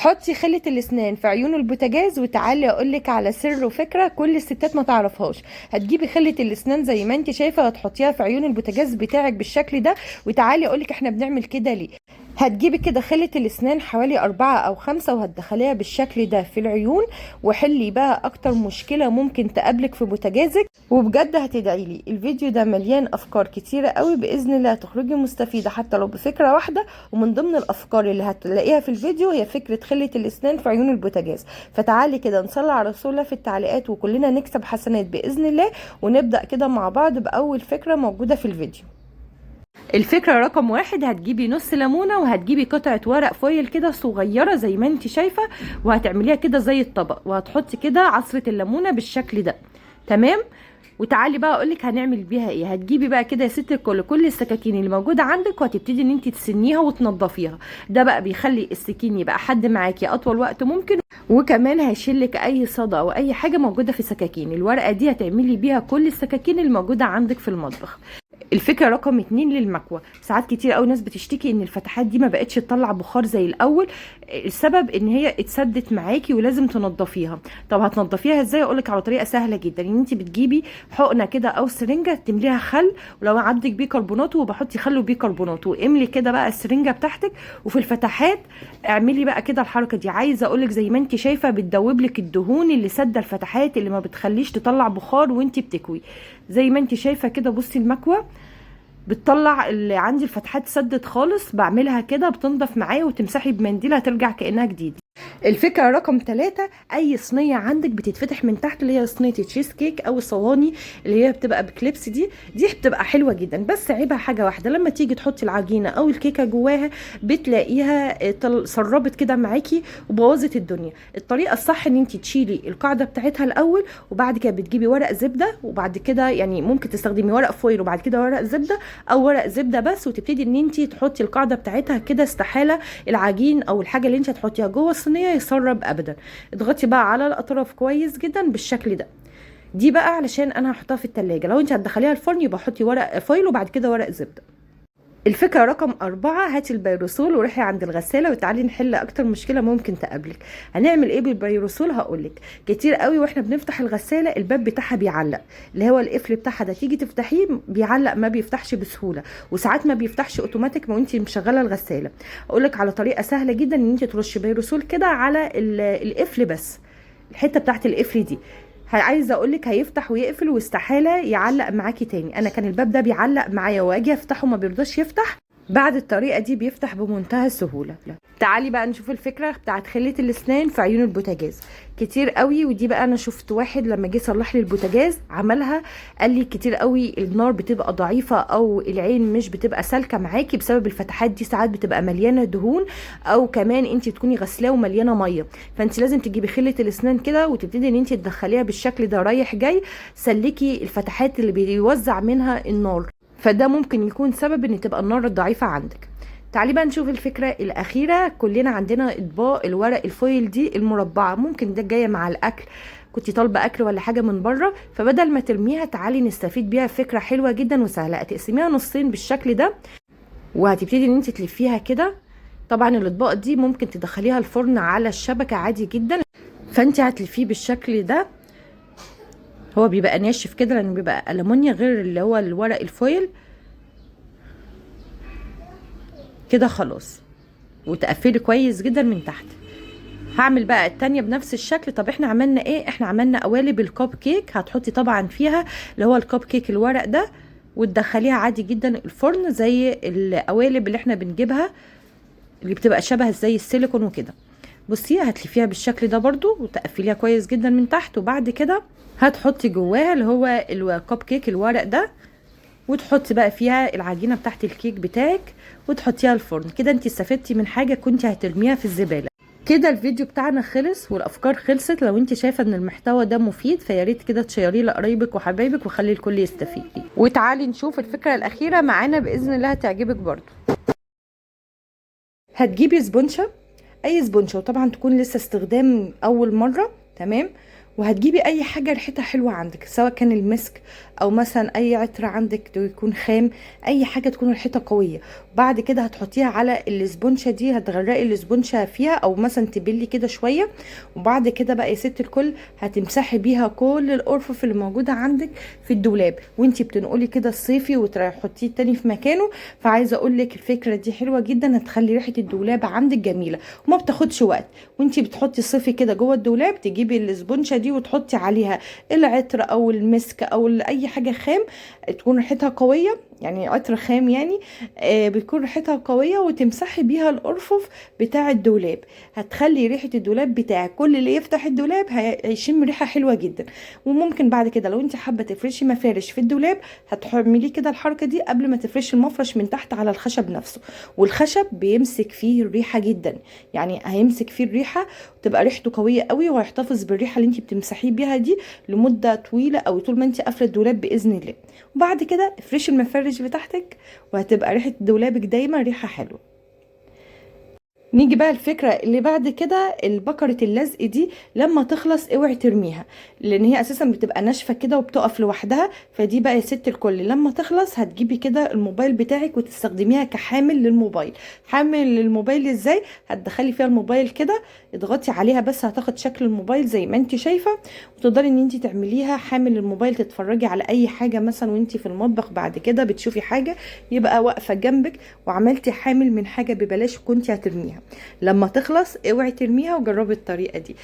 حطي خلة الاسنان في عيون البوتاجاز، وتعالي اقولك على سر وفكرة كل الستات ما تعرفهاش. هتجيبي خلة الاسنان زي ما انت شايفة، هتحطيها في عيون البوتاجاز بتاعك بالشكل ده. وتعالي اقولك احنا بنعمل كده ليه. هتجيبي كده خلة الاسنان حوالي 4 او 5 وهتدخليها بالشكل ده في العيون، وحلي بقى اكتر مشكلة ممكن تقابلك في بوتاجازك، وبجد هتدعي لي. الفيديو ده مليان افكار كتيرة قوي، باذن الله هتخرجي مستفيدة حتى لو بفكرة واحدة. ومن ضمن الافكار اللي هتلاقيها في الفيديو هي فكرة خلة الاسنان في عيون البوتاجاز. فتعالي كده نصلي على رسول الله في التعليقات، وكلنا نكسب حسنات باذن الله. ونبدأ كده مع بعض باول فكرة موجودة في الفيديو. الفكرة رقم 1، هتجيبي نص ليمونة وهتجيبي قطعة ورق فويل كده صغيرة زي ما انت شايفة، وهتعمليها كده زي الطبق، وهتحطي كده عصرة الليمونة بالشكل ده، تمام. وتعالي بقى اقولك هنعمل بيها ايه. هتجيبي بقى كده يا ست الكل كل السكاكين اللي موجودة عندك، وهتبتدي ان انت تسنيها وتنضفيها. ده بقى بيخلي السكين يبقى حد معاكي اطول وقت ممكن، وكمان هيشيلك اي صدى او اي حاجة موجودة في السكاكين. الورقة دي هتعملي بيها كل السكاكين الموجودة عندك في المطبخ. الفكرة رقم 2 للمكوه. ساعات كتير قوي ناس بتشتكي ان الفتحات دي ما بقتش تطلع بخار زي الاول. السبب ان هي اتسدت معاكي ولازم تنضفيها. طب هتنضفيها ازاي؟ اقولك على طريقه سهلة جدا. ان انت بتجيبي حقنه كده او سرنجه تمليها خل، ولو عندك بيكربونات وبحطي خل وبيكربونات، واملي كده بقى السرنجه بتاعتك، وفي الفتحات اعملي بقى كده الحركة دي. عايزه اقولك زي ما انت شايفه بتدوب لك الدهون اللي سادة الفتحات اللي ما بتخليش تطلع بخار وانت بتكوي. زي ما انت شايفه كده، بصي المكوه بتطلع اللي عندي الفتحات سدت خالص، بعملها كده بتنضف معايا، وتمسحي بمنديل هترجع كأنها جديد. الفكرة رقم 3، اي صينية عندك بتتفتح من تحت اللي هي صينية تشيز كيك او الصواني اللي هي بتبقى بكليبس، دي بتبقى حلوة جدا، بس عيبها حاجة واحدة، لما تيجي تحطي العجينة او الكيكة جواها بتلاقيها سربت كده معاكي وبوظت الدنيا. الطريقة الصح ان انت تشيلي القاعدة بتاعتها الاول، وبعد كده بتجيبي ورق زبدة، وبعد كده يعني ممكن تستخدمي ورق foil وبعد كده ورق زبدة او ورق زبدة بس، وتبتدي ان انت تحطي القاعدة بتاعتها كده. استحالة العجين او الحاجة اللي انت هتحطيها جوه الصينية يسرب ابدا. اضغطي بقى على الاطراف كويس جدا بالشكل ده. دي بقى علشان انا هحطها في التلاجة، لو انت هتدخليها الفرن يبقى حطي ورق foil وبعد كده ورق زبدة. الفكرة رقم 4، هاتي البيروسول وروحي عند الغسالة وتعالي نحل اكتر مشكلة ممكن تقابلك. هنعمل ايه بالبيروسول؟ هقولك. كتير قوي واحنا بنفتح الغسالة الباب بتاعها بيعلق، اللي هو القفل بتاعها ده، تيجي تفتحيه بيعلق، ما بيفتحش بسهولة، وساعات ما بيفتحش اوتوماتيك ما وانت مشغلة الغسالة. اقولك على طريقة سهلة جدا، ان انت ترشي بيروسول كده على القفل بس، الحتة بتاعت القفل دي. عايزه اقولك هيفتح ويقفل واستحاله يعلق معاكي تاني. انا كان الباب ده بيعلق معايا واجي افتحه ما بيرضاش يفتح، بعد الطريقة دي بيفتح بمنتهى السهولة. تعالي بقى نشوف الفكرة بتاعت خله الاسنان في عيون البوتاجاز. كتير قوي، ودي بقى انا شفت واحد لما جه صلح لي البوتاجاز عملها، قال لي كتير قوي النار بتبقى ضعيفة او العين مش بتبقى سالكة معاكي بسبب الفتحات دي، ساعات بتبقى مليانة دهون، او كمان انت تكوني غسلاه ومليانة مية. فانت لازم تجيبي خله الاسنان كده وتبتدي ان انت تدخليها بالشكل ده رايح جاي، سلكي الفتحات اللي بيوزع منها النار، فده ممكن يكون سبب ان تبقى النار ضعيفة عندك. تعالي بقى نشوف الفكرة الأخيرة. كلنا عندنا اطباق الورق الفويل دي المربعة، ممكن ده جاية مع الأكل، كنتي طالبة أكل ولا حاجة من بره، فبدل ما ترميها تعالي نستفيد بيها. فكرة حلوة جدا وسهلة. هتقسميها نصين بالشكل ده، وهتبتدي ان انت تلفيها كده. طبعا الاطباق دي ممكن تدخليها الفرن على الشبكة عادي جدا، فانت هتلفيه بالشكل ده. هو بيبقى ناشف كده لانه بيبقى ألمونيا غير اللي هو الورق الفويل كده. خلاص، وتقفلي كويس جدا من تحت. هعمل بقى التانية بنفس الشكل. طب احنا عملنا ايه؟ احنا عملنا قوالب الكوب كيك، هتحطي طبعا فيها اللي هو الكوب كيك الورق ده، وتدخليها عادي جدا الفرن زي القوالب اللي احنا بنجيبها اللي بتبقى شبه زي السيليكون وكده. بصي هتلفيها بالشكل ده برضو وتقفليها كويس جدا من تحت، وبعد كده هتحطي جواها اللي هو الكوب كيك الورق ده، وتحطي بقى فيها العجينة بتاعت الكيك بتاعك وتحطيها الفرن. كده انت استفدتي من حاجة كنت هترميها في الزبالة. كده الفيديو بتاعنا خلص والافكار خلصت. لو انت شايفه ان المحتوى ده مفيد فياريت كده تشيريه لقرايبك وحبايبك وخلي الكل يستفيد. وتعالي نشوف الفكرة الاخيرة معانا باذن الله هتعجبك برضو. هتجيبي سبونشه، اي سبونشه، وطبعا تكون لسه استخدام اول مرة، تمام. وهتجيبي اي حاجة ريحتها حلوة عندك، سواء كان المسك او مثلا اي عطر عندك يكون خام، اي حاجة تكون ريحتها قوية. بعد كده هتحطيها على الاسبونشة دي، هتغرقي الاسبونشة فيها او مثلا تبلي كده شوية. وبعد كده بقى يا ست الكل هتمسحي بيها كل الارفف اللي موجودة عندك في الدولاب، وانتي بتنقلي كده الصيفي وتحطيه تاني في مكانه. فعايزه اقول لك الفكرة دي حلوة جدا، هتخلي ريحه الدولاب عندك جميلة وما بتاخدش وقت. وانتي بتحطي الصيفي كده جوه الدولاب، تجيبي الاسبونشة دي وتحطي عليها العطر او المسك او اي حاجة خام تكون ريحتها قوية، يعني عطر خام يعني بيكون ريحتها قوية، وتمسحي بيها الارفف بتاع الدولاب. هتخلي ريحه الدولاب بتاعك كل اللي يفتح الدولاب هيشم ريحه حلوة جدا. وممكن بعد كده لو انت حابة تفرشي مفارش في الدولاب هتعملي كده الحركة دي قبل ما تفرشي المفرش من تحت على الخشب نفسه، والخشب بيمسك فيه الريحة جدا، يعني هيمسك فيه الريحة وتبقى ريحته قوية قوي، وهيحتفظ بالريحه اللي انت بتمسحيه بيها دي لمدة طويلة او طول ما انت قافله الدولاب باذن الله. وبعد كده افرشي المفارش بتاعتك وهتبقى ريحه دولابك دايما ريحه حلوة. نيجي بقى الفكرة اللي بعد كده، البكرة اللزق دي لما تخلص اوعي ترميها، لان هي اساسا بتبقى ناشفة كده وبتقف لوحدها. فدي بقى يا ست الكل لما تخلص هتجيبي كده الموبايل بتاعك وتستخدميها كحامل للموبايل. حامل للموبايل ازاي؟ هتدخلي فيها الموبايل كده، اضغطي عليها بس هتاخد شكل الموبايل زي ما انت شايفة، وتقدري ان انت تعمليها حامل للموبايل، تتفرجي على اي حاجة مثلا وانت في المطبخ، بعد كده بتشوفي حاجة يبقى واقفة جنبك، وعملتي حامل من حاجة ببلاش كنتي هترميها. لما تخلص اوعي ترميها وجربي الطريقة دي.